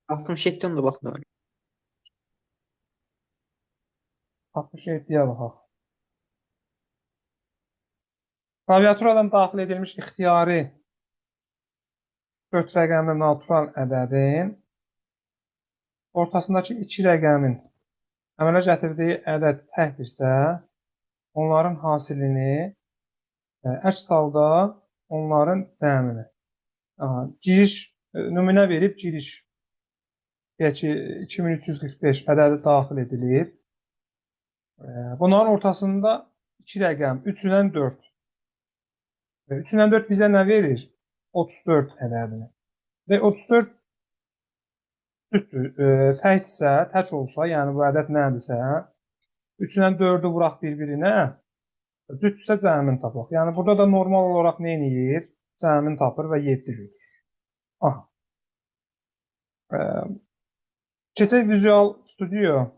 67 onda baxın. 67-yə baxaq. Klaviaturadan daxil edilmiş ixtiyari 4 rəqəmli natural ədədin ortasındakı 2 rəqəmin əmələ gətirdiyi ədəd təkdirsə, onların hasilini əks halda onların cəmini. Aha, giriş, nümunə verib giriş. Deyək ki, 2345 ədədi daxil edilir. Bunların ortasında 2 rəqəm, 3 ilə 4. 3 ilə 4 bizə nə verir? 34 ədədini. Və 34 cütdür. Təkdirsə, tək olsa, yəni bu ədəd nədirsə, 3 ilə 4-ü vuraq bir-birinə, cütdürsə cəmini tapaq. Yəni burada da normal olaraq nə eləyir? Cəmini tapır və 7 götürür. Aha. Keçək Visual Studio.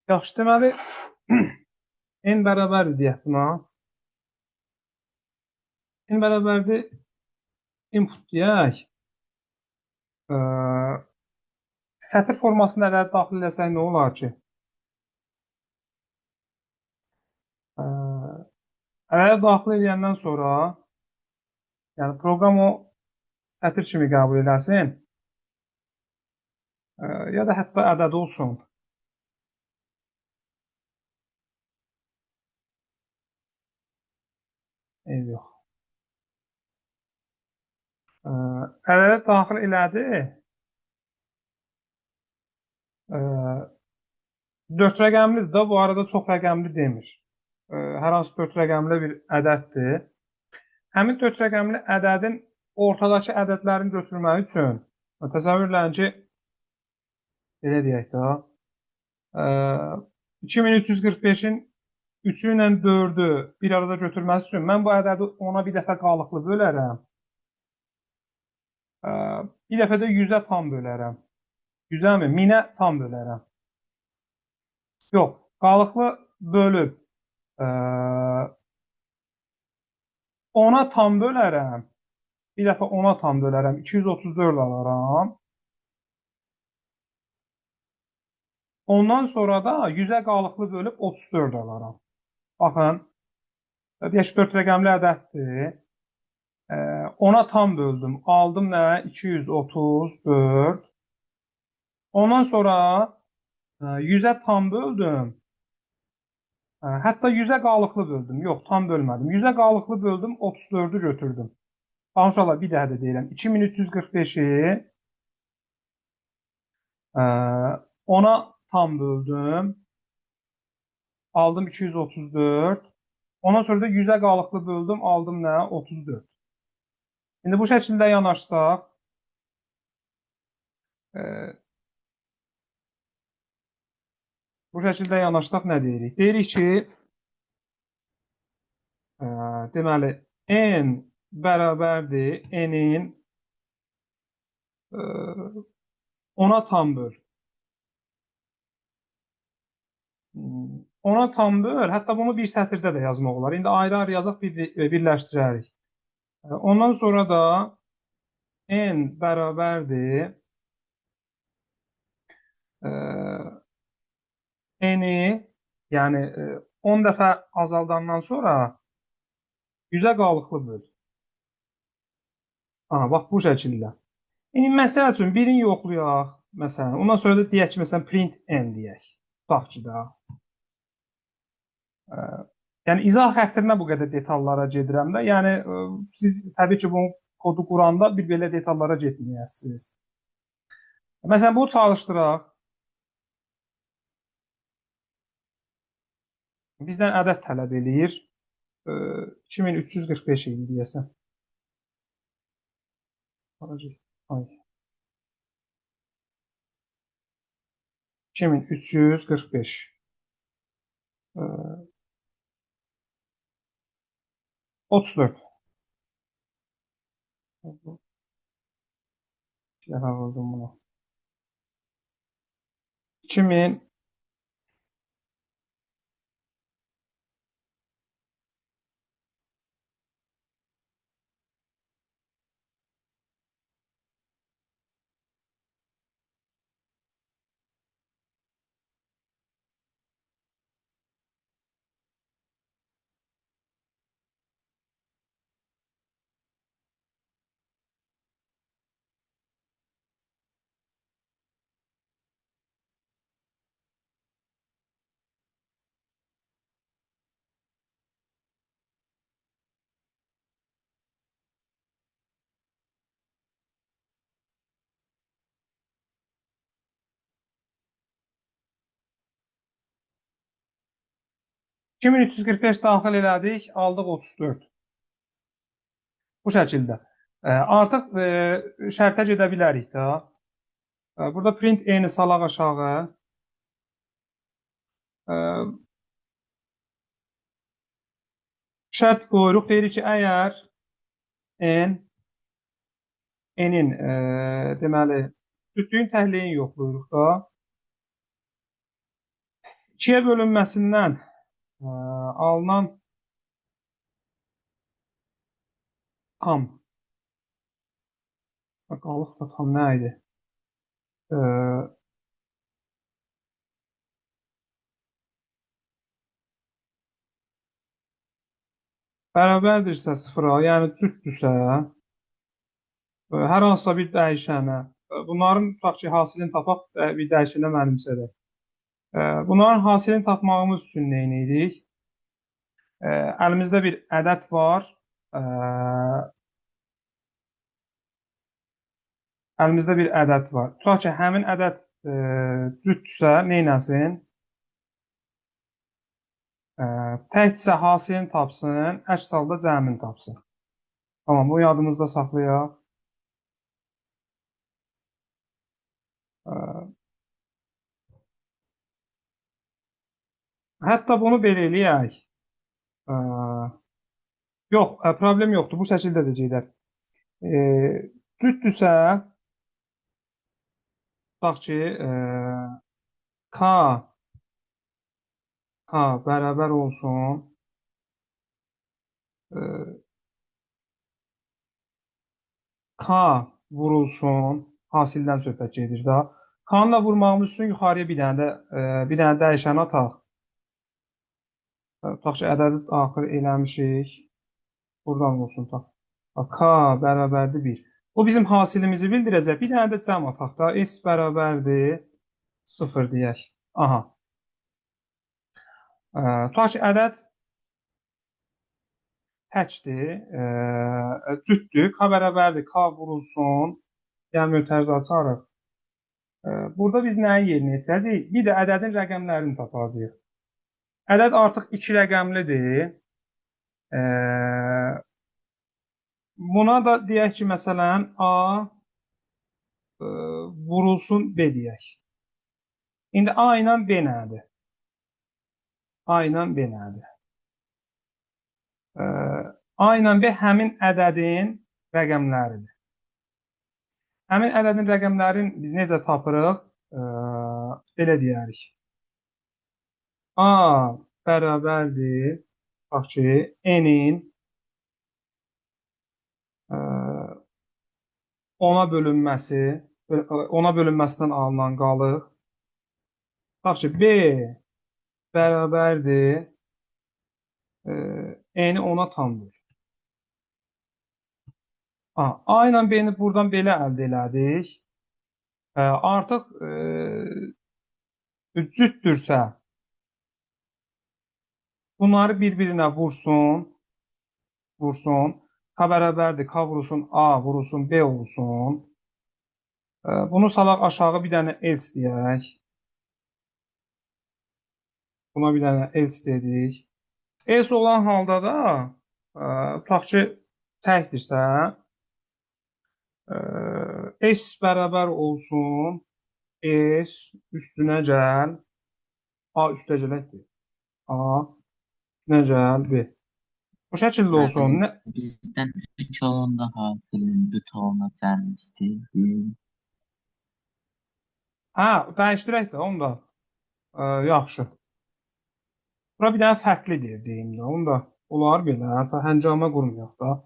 Yaxşı, deməli, n bərabərdir deyək buna. N bərabərdir input deyək. Sətir formasında ədədi daxil eləsək nə olar ki? Ədədi daxil eləyəndən sonra, yəni proqram o sətir kimi qəbul eləsin, ya da hətta ədəd olsun. Eyb yox. Ədədi daxil elədi. 4 rəqəmlidir də, bu arada çox rəqəmli demir. Hər hansı 4 rəqəmli bir ədəddir. Həmin 4 rəqəmli ədədin ortadakı ədədlərini götürmək üçün, təsəvvür eləyin ki, belə deyək də, 2345-in 3-ü ilə 4-ü bir arada götürməsi üçün mən bu ədədi ona bir dəfə qalıqlı bölərəm. Bir dəfə də 100-ə tam bölərəm. 100-ə mi? 1000-ə tam bölərəm. Yox, qalıqlı bölüb 10-a tam bölərəm. Bir dəfə 10-a tam bölərəm. 234 alaram. Ondan sonra da 100-ə qalıqlı bölüb 34 alaram. Baxın, deyək ki, 4 rəqəmli ədəddir. 10-a tam böldüm. Aldım nə? 234. Ondan sonra 100-ə tam böldüm. Hətta 100-ə qalıqlı böldüm. Yox, tam bölmədim. 100-ə qalıqlı böldüm, 34-ü götürdüm. Baxın, bir daha da deyirəm. 2345-i 10-a tam böldüm. Aldım 234. Ondan sonra da 100-ə qalıqlı böldüm. Aldım nə? 34. İndi bu şəkildə yanaşsaq, nə deyirik? Deyirik ki, deməli, n bərabərdir n-in Ona tam böl. Ona tam böl. Hətta bunu bir sətirdə də yazmaq olar. İndi ayrı-ayrı yazaq, birləşdirərik. Ondan sonra da n bərabərdir n-i, yəni 10 dəfə azaldandan sonra 100-ə qalıqlı böl. Aha, bax bu şəkildə. İndi məsəl üçün birini yoxlayaq, məsələn. Ondan sonra da deyək ki, məsələn, print n deyək. Tutaq ki da. Yəni izah xətrinə bu qədər detallara gedirəm də. Yəni siz təbii ki, bu kodu quranda bir belə detallara getməyəsiniz. Məsələn, bunu çalışdıraq. Bizdən ədəd tələb eləyir. 2345 idi deyəsən. Ay. 2345. 34. Bir dəfə vurdum bunu. 2000 2345 daxil elədik, aldıq 34. Bu şəkildə. Artıq şərtə gedə bilərik də. Burada print n-i salaq aşağı. Şərt qoyuruq. Deyirik ki, əgər n-in deməli, cütlüyün təhliyini yoxlayırıq da. 2-yə bölünməsindən alınan tam, qalıq da tam nə idi? Bərabərdirsə sıfıra, yəni cütdürsə, hər hansısa bir dəyişənə, bunların tutaq ki, hasilini tapaq, bir dəyişənə mənimsədək. Bunların hasilini tapmağımız üçün nə edirik? Əlimizdə bir ədəd var. Əlimizdə bir ədəd var. Tutaq ki, həmin ədəd cütdürsə, nə eləsin? Təkdirsə hasilini tapsın, əks halda cəmini tapsın. Tamam, bu yadımızda saxlayaq. Hətta bunu belə eləyək. Yox, problem yoxdur. Bu şəkildə də gedər. Cütdürsə, tutaq ki, K bərabər olsun. K vurulsun. Hasildən söhbət gedir da. K-nı da vurmağımız üçün yuxarıya bir dənə dəyişən ataq. Tutaq ki, ədədi daxil eləmişik. Buradan olsun ta. K bərabərdir 1. O bizim hasilimizi bildirəcək. Bir dənə də cəm ataq da. S bərabərdir 0 deyək. Aha. Tutaq ki, ədəd təkdir, cütdür. K bərabərdir. K vurulsun. Yəni, mötərizə açarıq. Burada biz nəyi yerinə yetirəcəyik? Bir də ədədin rəqəmlərini tapacağıq. Ədəd artıq 2 rəqəmlidir. Buna da deyək ki, məsələn, A vurulsun B deyək. İndi A ilə B nədir? A ilə B nədir? A ilə B həmin ədədin rəqəmləridir. Həmin ədədin rəqəmlərin biz necə tapırıq? Belə deyərik. A bərabərdir, bax ki, N-in 10-a bölünməsi, 10-a bölünməsindən alınan qalıq. Bax ki, B bərabərdir, N-i 10-a tam böl. A ilə B-ni buradan belə əldə elədik. Artıq cütdürsə, bunları bir-birinə vursun, vursun. K bərabərdir, K vurulsun A, vurulsun B olsun. Bunu salaq aşağı bir dənə else deyək. Buna bir dənə else dedik. Else olan halda da, tutaq ki, təkdirsə, S bərabər olsun, S üstünə gəl, A üstə gələkdir. A üstünə gəl, B. Bu şəkildə olsun. Müəllim, bizdən 3 olanda hasilin cüt olana cəmi istəyir. Hə, dəyişdirək də onu da. Yaxşı. Bura bir dənə fərqlidir deyim də. Onu da olar belə. Hətta həncamə qurmayaq da.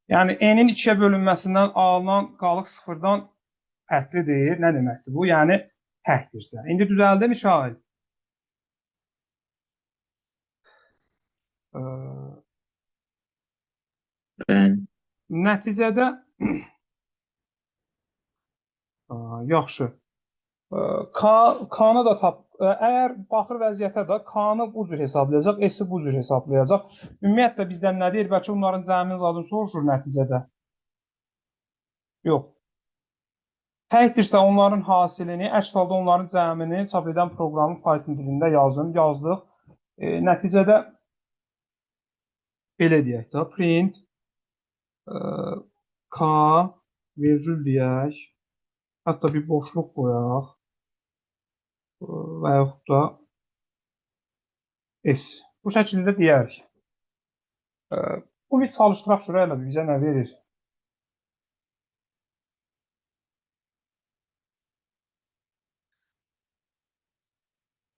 Yəni, N-in 2-yə bölünməsindən alınan qalıq sıfırdan fərqlidir. Nə deməkdir bu? Yəni, təkdirsə. İndi düzəldi mi Şahil? Bəli. Nəticədə yaxşı. K-nı da tap. Əgər baxır vəziyyətə də K-nı bu cür hesablayacaq, S-i bu cür hesablayacaq. Ümumiyyətlə bizdən nə deyir? Bəlkə bunların cəminin zadını soruşur nəticədə. Yox. Təkdirsə onların hasilini, əks halda onların cəmini çap edən proqramı Python dilində yazın. Yazdıq. Nəticədə belə deyək də, print K virgül deyək, hətta bir boşluq qoyaq və yaxud da S. Bu şəkildə deyərik. Bu bir çalışdıraq şuraya elə bizə nə verir?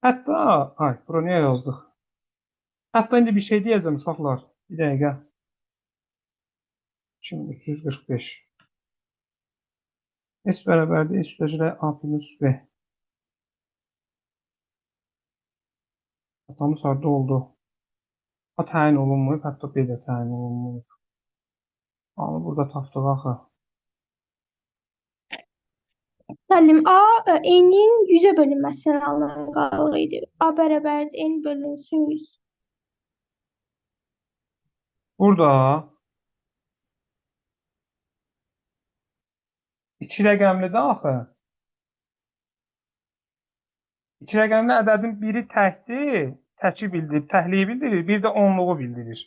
Hətta, ay, bura niyə yazdıq? Hətta indi bir şey deyəcəm uşaqlar. Bir dəqiqə. 2345. S bərabərdir S üstəgələ A plus B. Hatamız harda oldu? A təyin olunmayıb, hətta B də təyin olunmayıb. A-nı burada tapdıq axı. Müəllim, A, N-in 100-ə bölünməsindən alınan qalıq idi. A bərabərdir N bölünsün 100. Burada 2 rəqəmli də axı. 2 rəqəmli ədədin biri təkdir, təki bildirir, təkliyi bildirir, bir də onluğu bildirir.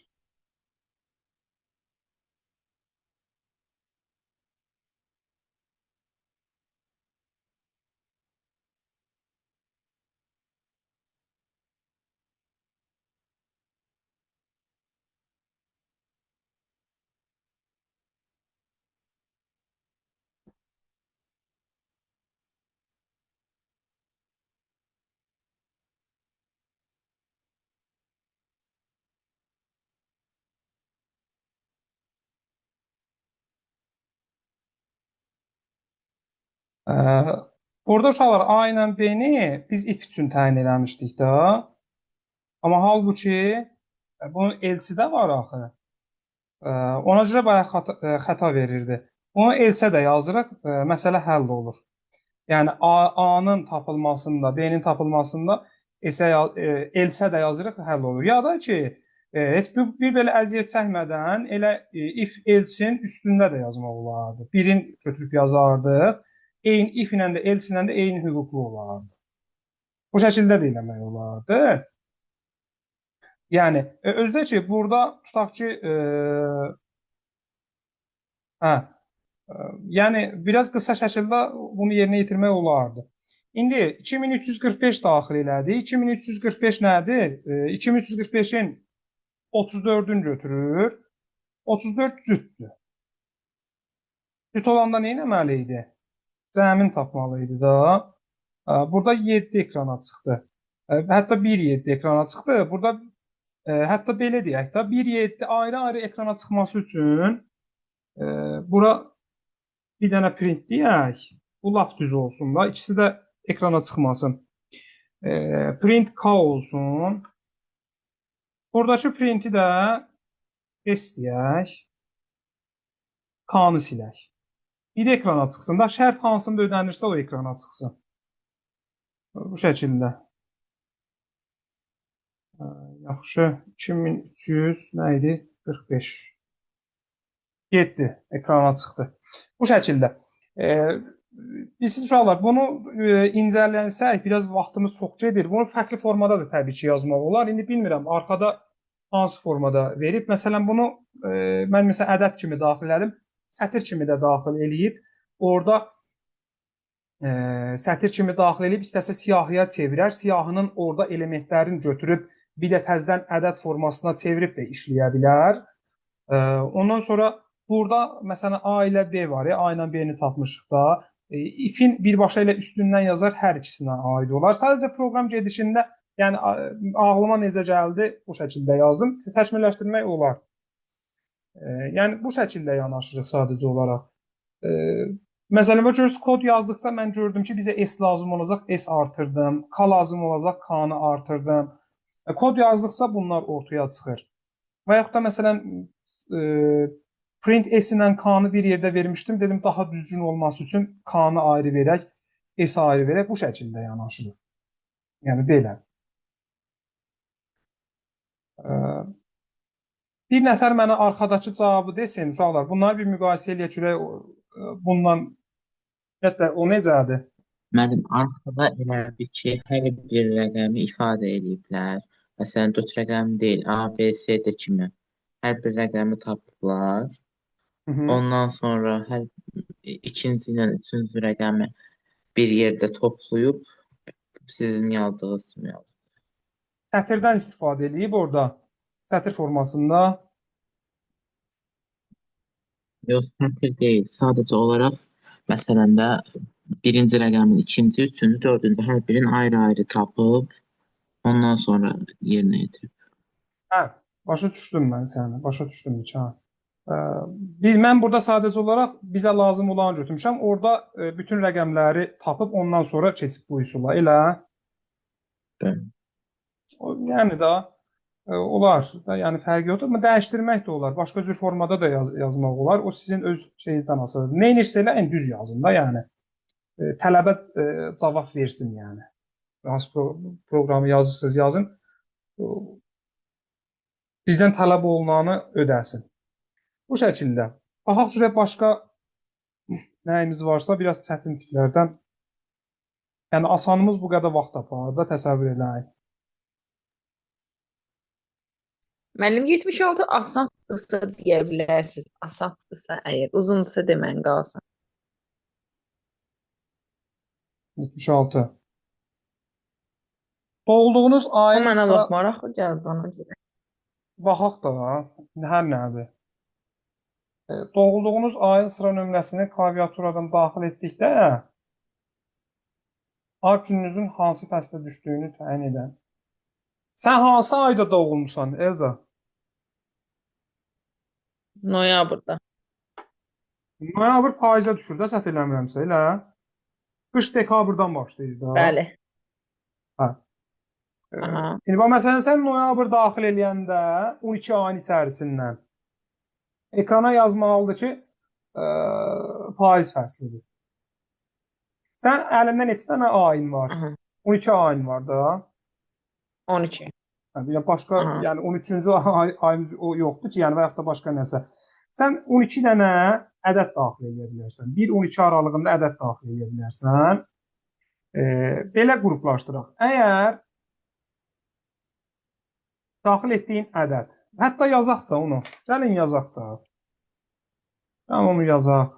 Burada uşaqlar A ilə B-ni biz if üçün təyin eləmişdik də. Amma halbuki bunun else də var axı. Ona görə bayaq xəta verirdi. Bunu else də yazırıq, məsələ həll olur. Yəni A-nın tapılmasında, B-nin tapılmasında else də yazırıq, həll olur. Ya da ki, heç bir belə əziyyət çəkmədən elə if else-in üstündə də yazmaq olardı. Birin götürüb yazardıq. Eyni if ilə də else ilə də eyni hüquqlu olardı. Bu şəkildə də eləmək olardı. Yəni, özdə ki, burada tutaq ki, yəni biraz qısa şəkildə bunu yerinə yetirmək olardı. İndi 2345 daxil elədik. 2345 nədir? 2345-in 34-ünü götürür. 34 cütdür. Cüt olanda nə etməli idi? Cəmin tapmalı idi da. Burada 7 ekrana çıxdı. Hətta 1.7 ekrana çıxdı. Burada hətta belə deyək də 1.7 ayrı-ayrı ekrana çıxması üçün bura bir dənə print deyək. Bu lap düz olsun da. İkisi də ekrana çıxmasın. Print K olsun. Buradakı printi də S deyək. K-nı silək. Bir ekrana çıxsın da. Şərt hansında ödənirsə o ekrana çıxsın. Bu şəkildə. Yaxşı. 2300 nə idi? 45. Getdi. Ekrana çıxdı. Bu şəkildə. Bilirsiniz uşaqlar, bunu incələnsək biraz vaxtımız çox gedir. Bunu fərqli formada da təbii ki yazmaq olar. İndi bilmirəm arxada hansı formada verib. Məsələn bunu mən məsələn ədəd kimi daxil elədim. Sətir kimi də daxil eləyib. Orada sətir kimi daxil eləyib istəsə siyahıya çevirər. Siyahının orada elementlərini götürüb bir də təzədən ədəd formasına çevirib də işləyə bilər. Ondan sonra burada məsələn A ilə B var. A ilə B-ni tapmışıq da. If-in birbaşa ilə üstündən yazar, hər ikisinə aid olar. Sadəcə proqram gedişində, yəni ağlıma necə gəldi, bu şəkildə yazdım. Təkmilləşdirmək olar. Yəni bu şəkildə yanaşırıq sadəcə olaraq. Məsələn, görürsünüz, kod yazdıqsa mən gördüm ki, bizə S lazım olacaq, S artırdım. K lazım olacaq, K-nı artırdım. Kod yazdıqsa bunlar ortaya çıxır. Və yaxud da məsələn, print S ilə K-nı bir yerdə vermişdim. Dedim, daha düzgün olması üçün K-nı ayrı verək, S ayrı verək. Bu şəkildə yanaşırıq. Yəni, belə. Bir nəfər mənə arxadakı cavabı desin, uşaqlar, bunları bir müqayisə eləyək görək, bundan, ümumiyyətlə, o necədir? Müəllim, arxada elə bir ki, hər bir rəqəmi ifadə ediblər. Məsələn, 4 rəqəm deyil, A, B, C, D kimi. Hər bir rəqəmi tapıblar. Ondan sonra hər ikinci ilə üçüncü rəqəmi bir yerdə toplayıb sizin yazdığınız kimi yazıb. Sətirdən istifadə eləyib orada. Sətir formasında. Yox, sətir deyil. Sadəcə olaraq, məsələn də birinci rəqəmin ikinci, üçüncü, dördüncü hər birini ayrı-ayrı tapıb, ondan sonra yerinə yetirib. Hə, başa düşdüm mən səni. Başa düşdüm ki, hə. Mən burada sadəcə olaraq bizə lazım olanı götürmüşəm. Orada bütün rəqəmləri tapıb ondan sonra keçib bu üsula. Elə? Bəli. Yəni da olar. Da, yəni fərqi yoxdur. Amma dəyişdirmək də olar. Başqa cür formada da yazmaq olar. O sizin öz şeyinizdən asılıdır. Nə edirsə eləyin, düz yazın da, yəni. Tələbə cavab versin, yəni. Hansı proqramı yazırsınız, yazın. Bizdən tələb olunanı ödəsin. Bu şəkildə. Baxaq görək başqa nəyimiz varsa, biraz çətin tiplərdən. Yəni, asanımız bu qədər vaxt aparır da, təsəvvür eləyin. Müəllim, 76 asandısa deyə bilərsiniz. Asandısa əgər, uzundursa demən qalsın. 76. Doğulduğunuz ayın O mənə sıra... lap maraqlı gəldi ona görə. Baxaq da, hər nədir. Doğulduğunuz ayın sıra nömrəsini klaviaturadan daxil etdikdə ad gününüzün hansı fəslə düşdüyünü təyin edən. Sən hansı ayda doğulmusan, Elza? Noyabrda. Noyabr payıza düşür də, səhv eləmirəmsə, elə? Qış dekabrdan başlayır da. Bəli. Hə. İndi bax, məsələn, sən noyabr daxil eləyəndə 12 ayın içərisindən ekrana yazmalıdır ki, payız fəslidir. Sən əlində neçə dənə ayın var? Aha. 12 ayın var da. 12. Yəni başqa, Aha. yəni 13-cü ayımız o yoxdur ki, yəni və yaxud da başqa nəsə. Sən 12 dənə ədəd daxil edə bilərsən. 1-12 aralığında ədəd daxil edə bilərsən. Belə qruplaşdıraq. Əgər daxil etdiyin ədəd, hətta yazaq da onu. Gəlin yazaq da. Gəlin onu yazaq.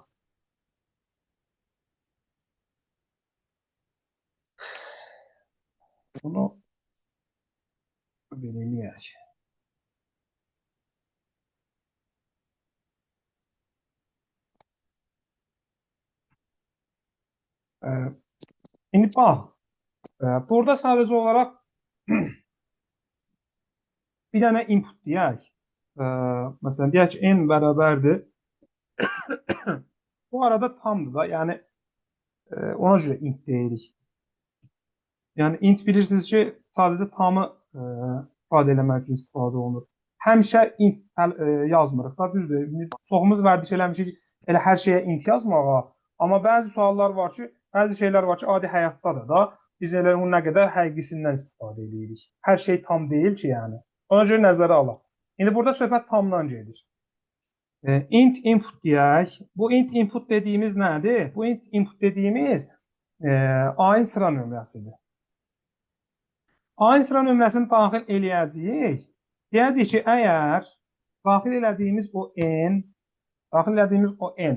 Bunu belə eləyək. İndi bax, burada sadəcə olaraq bir dənə input deyək. Məsələn, deyək ki, n bərabərdir. Bu arada tamdır da, yəni ona görə int deyirik. Yəni int bilirsiniz ki, sadəcə tamı ifadə eləmək üçün istifadə olunur. Həmişə int yazmırıq da, düzdür. Çoxumuz vərdiş eləmişik elə hər şeyə int yazmağa. Amma bəzi suallar var ki, bəzi şeylər var ki, adi həyatda da biz elə onun nə qədər həqiqisindən istifadə edirik. Hər şey tam deyil ki, yəni. Ona görə nəzərə alaq. İndi burada söhbət tamdan gedir. Int input deyək. Bu int input dediyimiz nədir? Bu int input dediyimiz ayın sıra nömrəsidir. Ayın sıra nömrəsini daxil eləyəcəyik. Deyəcəyik ki, əgər daxil elədiyimiz o n,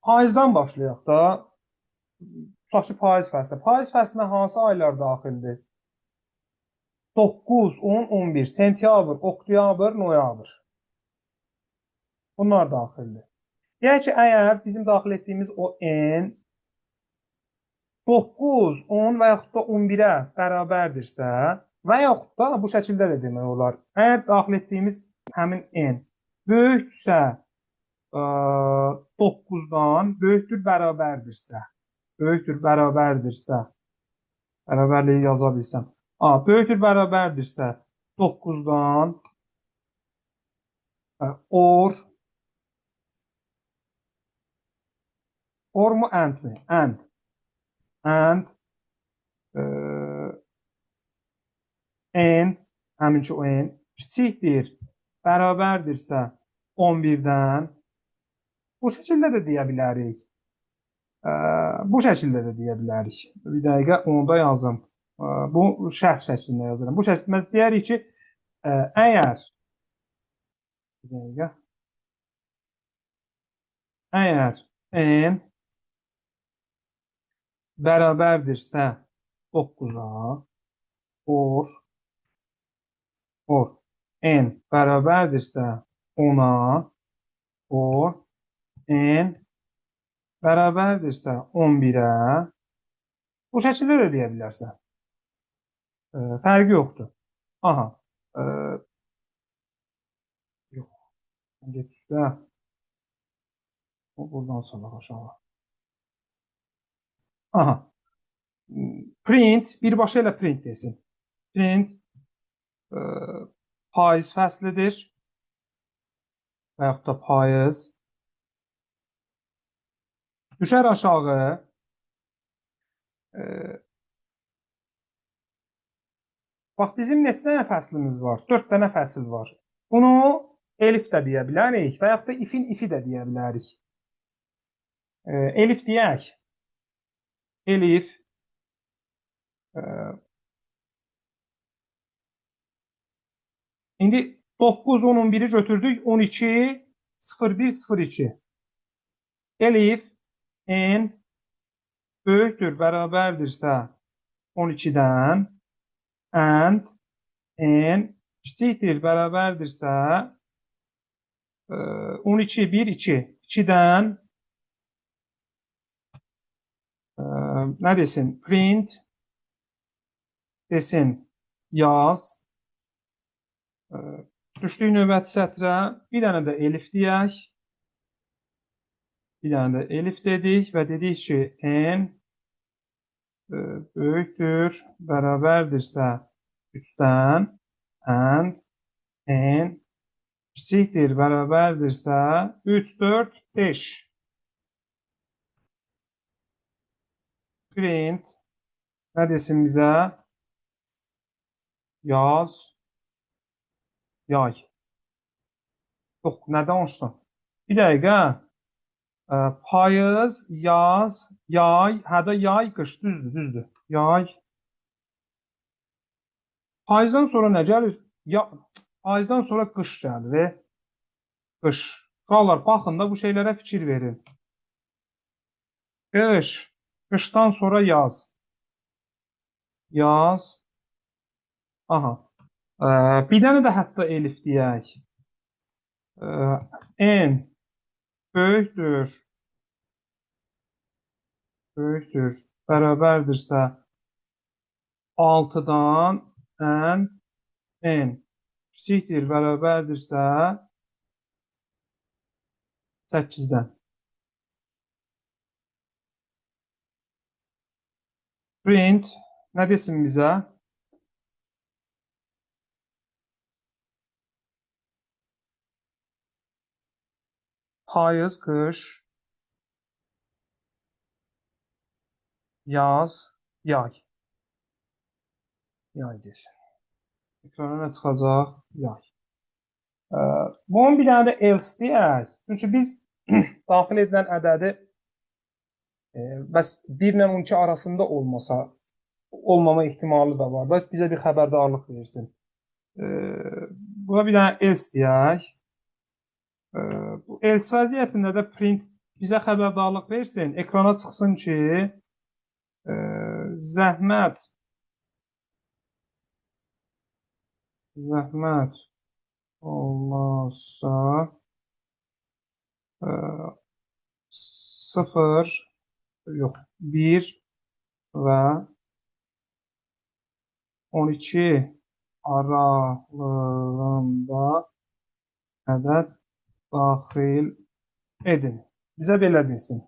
payızdan başlayaq da, tutaq ki, payız fəsli. Payız fəslinə hansı aylar daxildir? 9, 10, 11, sentyabr, oktyabr, noyabr. Bunlar daxildir. Deyək ki, əgər bizim daxil etdiyimiz o n 9, 10 və yaxud da 11-ə bərabərdirsə və yaxud da bu şəkildə də demək olar. Əgər daxil etdiyimiz həmin n böyükdürsə 9-dan böyükdür bərabərdirsə, bərabərliyi yaza bilsəm. Böyükdür bərabərdirsə 9-dan or mu and mi? And. And n, həminki o n kiçikdir, bərabərdirsə 11-dən, bu şəkildə də deyə bilərik. Bu şəkildə də deyə bilərik. Bir dəqiqə onu da yazım. Bu şərh şəklində yazıram. Bu şəkildə deyərik ki, əgər bir dəqiqə, əgər n bərabərdirsə 9-a, or n bərabərdirsə 10-a, or n bərabərdirsə 11-ə, bu şəkildə də deyə bilərsən. Fərqi yoxdur. Aha. Yox. Get üstə. Buradan salaq aşağı. Aha. Print, birbaşa elə print desin. Print payız fəslidir. Və yaxud da payız. Düşər aşağı. Bax, bizim neçə dənə fəslimiz var? 4 dənə fəsil var. Bunu elif də deyə bilərik və yaxud da ifin ifi də deyə bilərik. Elif deyək. Elif İndi 9, 10, 11-i götürdük. 12, 01, 02. Elif n böyükdür, bərabərdirsə 12-dən and n kiçikdir, bərabərdirsə 12, 1, 2. 2-dən nə desin? Print desin yaz. Düşdük növbəti sətrə. Bir dənə də elif deyək. Bir dənə də elif dedik və dedik ki, n böyükdür, bərabərdirsə 3-dən and n kiçikdir, bərabərdirsə 3, 4, 5. Print nə desin bizə? Yaz, yay. Yox, nə danışsın? Bir dəqiqə. Payız, yaz, yay, hədə yay, qış, düzdür, düzdür. Yay. Payızdan sonra nə gəlir? Payızdan sonra qış gəlir. Qış. Uşaqlar, baxın da bu şeylərə fikir verin. Qış. Qışdan sonra yaz. Yaz. Aha. Bir dənə də hətta elif deyək. N böyükdür, Böyükdür, bərabərdirsə 6-dan and n kiçikdir, bərabərdirsə 8-dən. Print nə desin bizə? Payız, qış, yaz, yay. Yay desin. Ekrana nə çıxacaq? Yay. Bunun bir dənə də else deyək. Çünki biz daxil edilən ədədi bəs 1 ilə 12 arasında olmasa, olmama ehtimalı da var da, bizə bir xəbərdarlıq versin. Buna bir dənə else deyək. Bu else vəziyyətində də print bizə xəbərdarlıq versin, ekrana çıxsın ki, zəhmət olmazsa 0 yox 1 və 12 aralığında ədəd daxil edin. Bizə belə desin.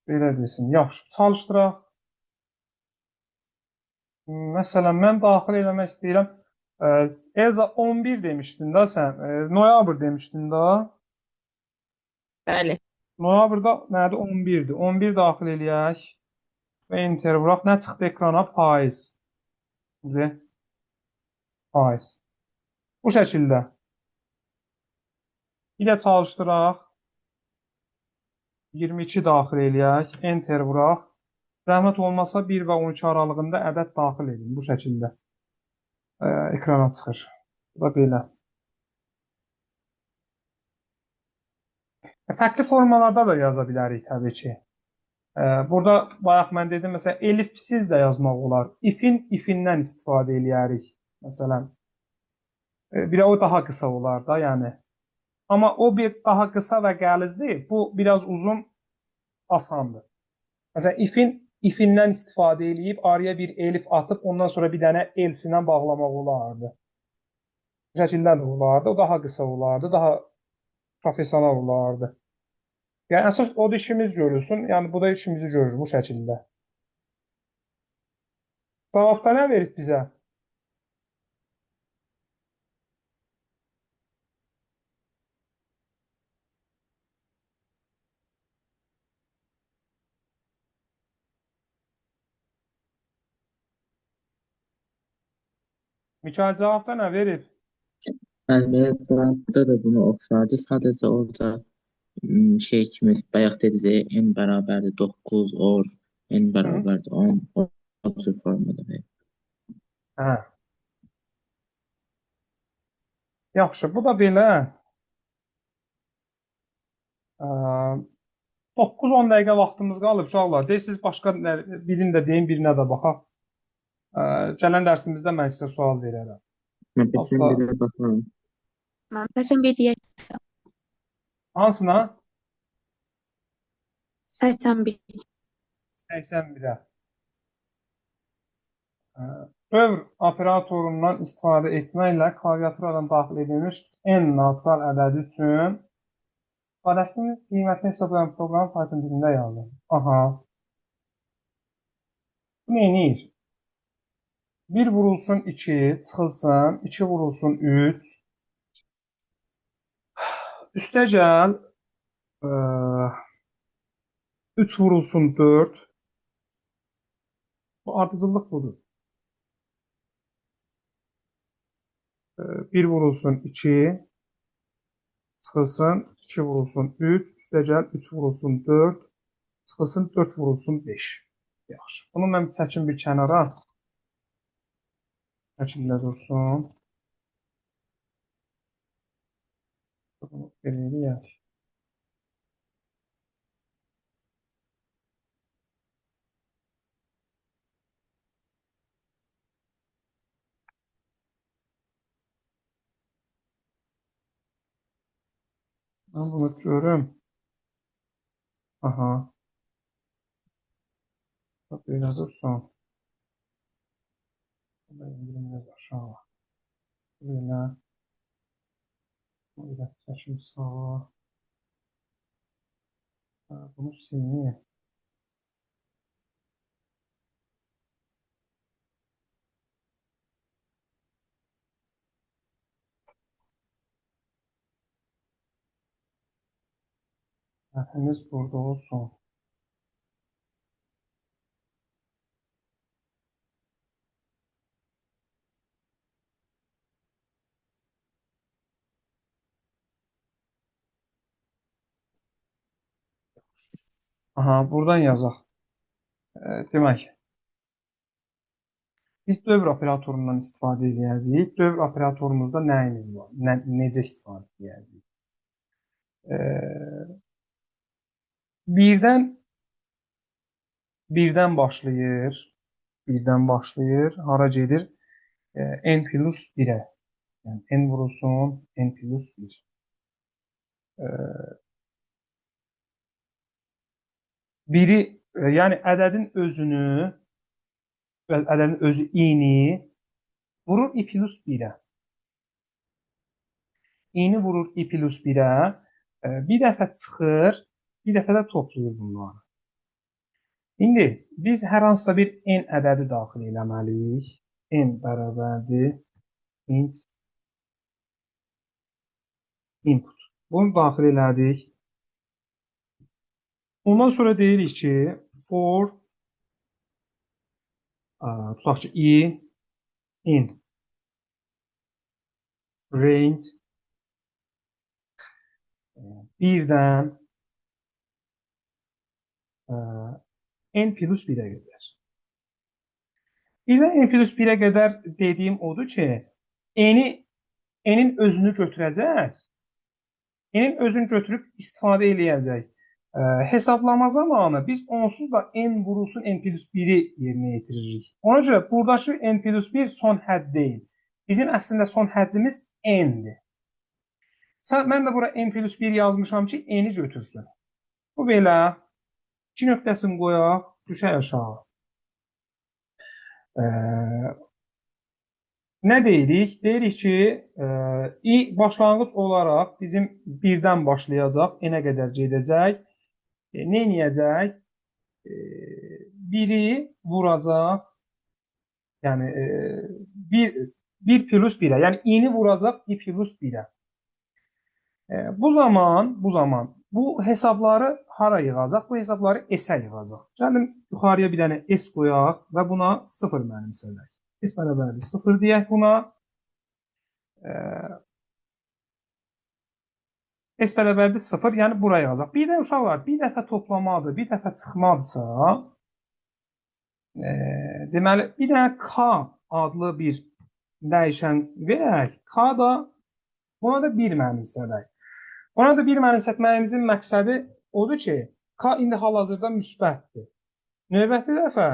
Belə desin. Yaxşı, çalışdıraq. Məsələn, mən daxil eləmək istəyirəm. Elza 11 demişdin da sən. Noyabr demişdin da. Bəli. Noyabrda nədir? 11-dir. 11 daxil eləyək və enter vuraq. Nə çıxdı ekrana? Payız. Payız. Bu şəkildə. Bir də çalışdıraq. 22 daxil eləyək. Enter vuraq. Zəhmət olmasa 1 və 12 aralığında ədəd daxil edin. Bu şəkildə ekrana çıxır. Bu da belə. Fərqli formalarda da yaza bilərik təbii ki. Burada bayaq mən dedim, məsələn, elifsiz də yazmaq olar. Ifin ifindən istifadə eləyərik, məsələn. Bir o daha qısa olar da, yəni. Amma o bir daha qısa və qəlizdir. Bu biraz uzun, asandır. Məsələn, ifin ifindən istifadə eləyib, araya bir elif atıb, ondan sonra bir dənə else-lə bağlamaq olardı. Bu şəkildə də olardı. O daha qısa olardı, daha professional olardı. Yəni, əsas o da işimiz görülsün. Yəni, bu da işimizi görür bu şəkildə. Cavabda nə verib bizə? Mikail, cavabda nə verib? Bəli, cavabda da bunu oxşardı. Sadəcə orada şey kimi bayaq dediniz, n bərabərdir 9 or, n bərabərdir 10, o tür formada verib. Hə. Yaxşı, bu da belə. 9-10 dəqiqə vaxtımız qalıb uşaqlar. Deyirsiniz, başqa birini də deyim, birinə də baxaq. Gələn dərsimizdə mən sizə sual verərəm. Mən 81-ə baxıram. Mən 81 deyək. Hansına? 81. 81-ə. Dövr operatorundan istifadə etməklə klaviaturadan daxil edilmiş n natural ədədi üçün ifadəsinin qiymətini hesablayan proqram Python dilində yazılır. Aha. Bu nə edir? 1 vurulsun 2, çıxılsın, 2 vurulsun 3. Üstəgəl 3 vurulsun 4. Bu ardıcıllıq budur. 1 vurulsun 2, çıxılsın, 2 vurulsun 3, üstəgəl 3 vurulsun 4, çıxılsın 4 vurulsun 5. Yaxşı. Bunu mən çəkim bir kənara. Şəkildə dursun. Bunu belə eləyək. Mən bunu görüm. Aha. Belə dursun. Belə biraz aşağı. Belə. Bunu biraz çəkim sağa. Bunu silməyək. Hərfimiz burada olsun. Aha, buradan yazaq. Demək, biz dövr operatorundan istifadə edəcəyik. Dövr operatorumuzda nəyimiz var? Necə istifadə edəcəyik? Birdən başlayır. Birdən başlayır. Hara gedir? N plus 1-ə. Yəni, N vurulsun, N plus 1. Biri, yəni ədədin özünü, ədədin özü i-ni vurur i plus 1-ə. İ-ni vurur i plus 1-ə. Bir dəfə çıxır, bir dəfə də toplayır bunları. İndi biz hər hansısa bir n ədədi daxil eləməliyik. N bərabərdir int input. Bunu daxil elədik. Ondan sonra deyirik ki, for tutaq ki, i in range 1-dən n plus 1-ə qədər. 1-dən n plus 1-ə qədər dediyim odur ki, n-in özünü götürəcək, n-in özünü götürüb istifadə eləyəcək. Hesablama zamanı biz onsuz da n vurulsun n plus 1-i yerinə yetiririk. Ona görə buradakı n plus 1 son hədd deyil. Bizim əslində son həddimiz n-dir. Mən də bura n plus 1 yazmışam ki, n-i götürsün. Bu belə. 2 nöqtəsini qoyaq, düşək aşağı. Nə deyirik? Deyirik ki, i başlanğıc olaraq bizim 1-dən başlayacaq, n-ə qədər gedəcək. Nə eləyəcək? 1-i vuracaq, yəni 1 plus 1-ə, yəni i-ni vuracaq i plus 1-ə. Bu zaman bu hesabları hara yığacaq? Bu hesabları S-ə yığacaq. Gəlin yuxarıya bir dənə S qoyaq və buna 0 mənimsədək. S bərabərdir 0 deyək buna. S bərabərdir 0, yəni buraya yığacaq. Bir də uşaqlar, bir dəfə toplamadır, bir dəfə çıxmadırsa, deməli, bir dənə K adlı bir dəyişən verək. K da, buna da 1 mənimsədək. Ona da 1 mənimsətməyimizin məqsədi odur ki, K indi hal-hazırda müsbətdir. Növbəti dəfə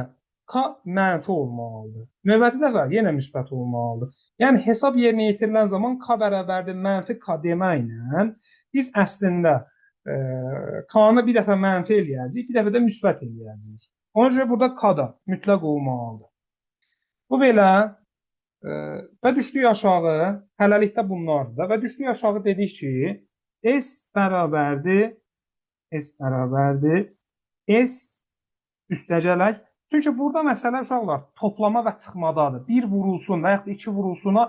K mənfi olmalıdır. Növbəti dəfə yenə müsbət olmalıdır. Yəni, hesab yerinə yetirilən zaman K bərabərdir mənfi K deməklə biz əslində K-nı bir dəfə mənfi eləyəcəyik, bir dəfə də müsbət eləyəcəyik. Ona görə burada K da mütləq olmalıdır. Bu belə və düşdük aşağı, hələlikdə bunlardır da, və düşdük aşağı dedik ki, S bərabərdir, S üstəcələk. Çünki burada məsələ uşaqlar toplama və çıxmadadır. Bir vurulsun və yaxud da iki vurulsuna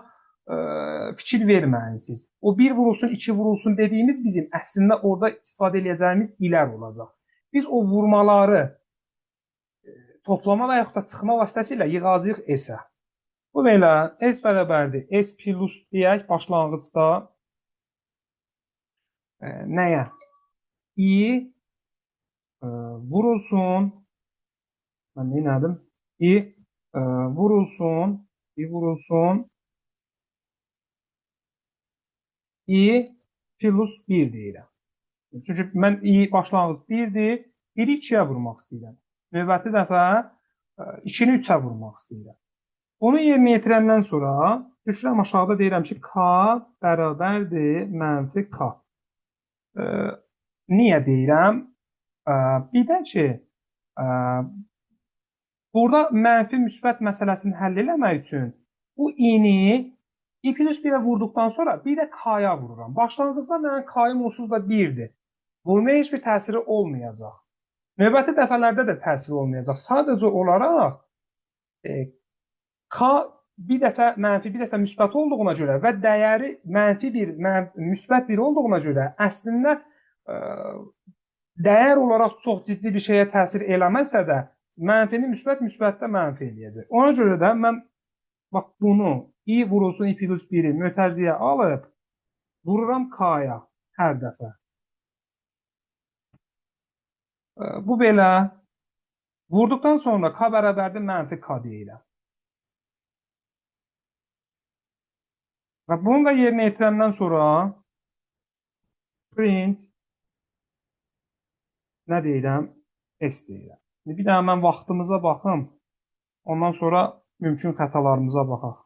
fikir verməyin siz. O bir vurulsun, iki vurulsun dediyimiz bizim əslində orada istifadə eləyəcəyimiz ilər olacaq. Biz o vurmaları toplama və yaxud da çıxma vasitəsilə yığacağıq S-ə. Bu belə S bərabərdir S plus deyək başlanğıcda nəyə? I vurulsun. Mən nə elədim? I vurulsun. I vurulsun. I plus 1 deyirəm. Çünki mən i başlanğıc 1-dir. 1-i 2-yə vurmaq istəyirəm. Növbəti dəfə 2-ni 3-ə vurmaq istəyirəm. Bunu yerinə yetirəndən sonra düşürəm aşağıda deyirəm ki, K bərabərdir mənfi K. Niyə deyirəm? Bir də ki, burada mənfi müsbət məsələsini həll eləmək üçün bu i-ni i plus 1-ə vurduqdan sonra bir də k-ya vururam. Başlanğıcda mənim k-yım onsuz da 1-dir. Vurmaya heç bir təsiri olmayacaq. Növbəti dəfələrdə də təsiri olmayacaq. Sadəcə olaraq k bir dəfə mənfi, bir dəfə müsbət olduğuna görə və dəyəri mənfi 1, müsbət 1 olduğuna görə əslində dəyər olaraq çox ciddi bir şeyə təsir eləməsə də mənfini müsbət, müsbətdə mənfi eləyəcək. Ona görə də mən bax bunu i vurulsun i plus 1-i mötəziyə alıb vururam k-ya hər dəfə. Bu belə. Vurduqdan sonra k bərabərdir mənfi k deyirəm. Və bunu da yerinə yetirəndən sonra print nə deyirəm? S deyirəm. Bir daha mən vaxtımıza baxım. Ondan sonra mümkün xətalarımıza baxaq.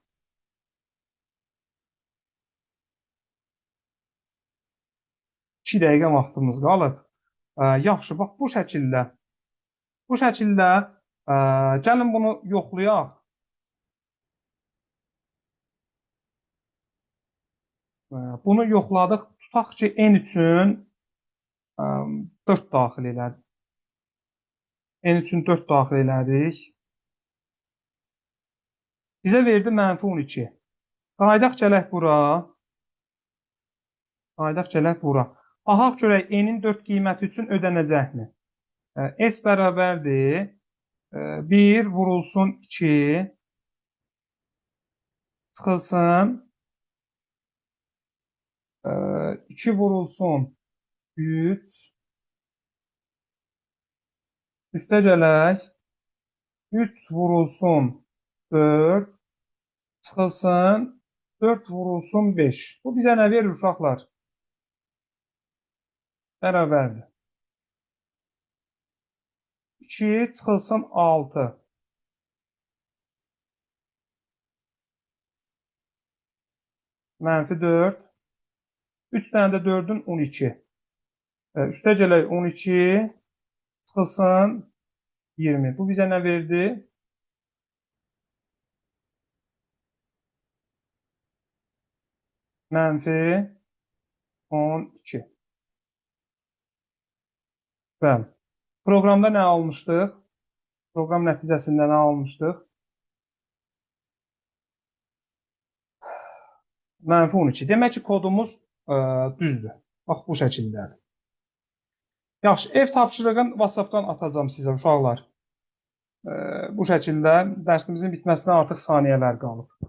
İki dəqiqə vaxtımız qalıb. Yaxşı, bax bu şəkildə. Bu şəkildə gəlin bunu yoxlayaq. Bunu yoxladıq. Tutaq ki, n üçün 4 daxil elədik. N üçün 4 daxil elədik. Bizə verdi mənfi 12. Qayıdaq gələk bura. Qayıdaq gələk bura. Baxaq görək n-in 4 qiyməti üçün ödənəcəkmi? S bərabərdir 1 vurulsun 2 çıxılsın 2 vurulsun 3 üstə gələk 3 vurulsun 4 çıxılsın 4 vurulsun 5. Bu bizə nə verir uşaqlar? Bərabərdir. 2 çıxılsın 6. Mənfi 4. 3 dənə də 4-ün 12. Üstə gələk 12 çıxılsın 20. Bu bizə nə verdi? Mənfi 12. Bəli. Proqramda nə almışdıq? Proqram nəticəsində nə almışdıq? Mənfi 12. Demək ki, kodumuz düzdür. Bax, bu şəkildədir. Yaxşı, ev tapşırığını WhatsApp-dan atacağım sizə, uşaqlar. Bu şəkildə dərsimizin bitməsinə artıq saniyələr qalıb.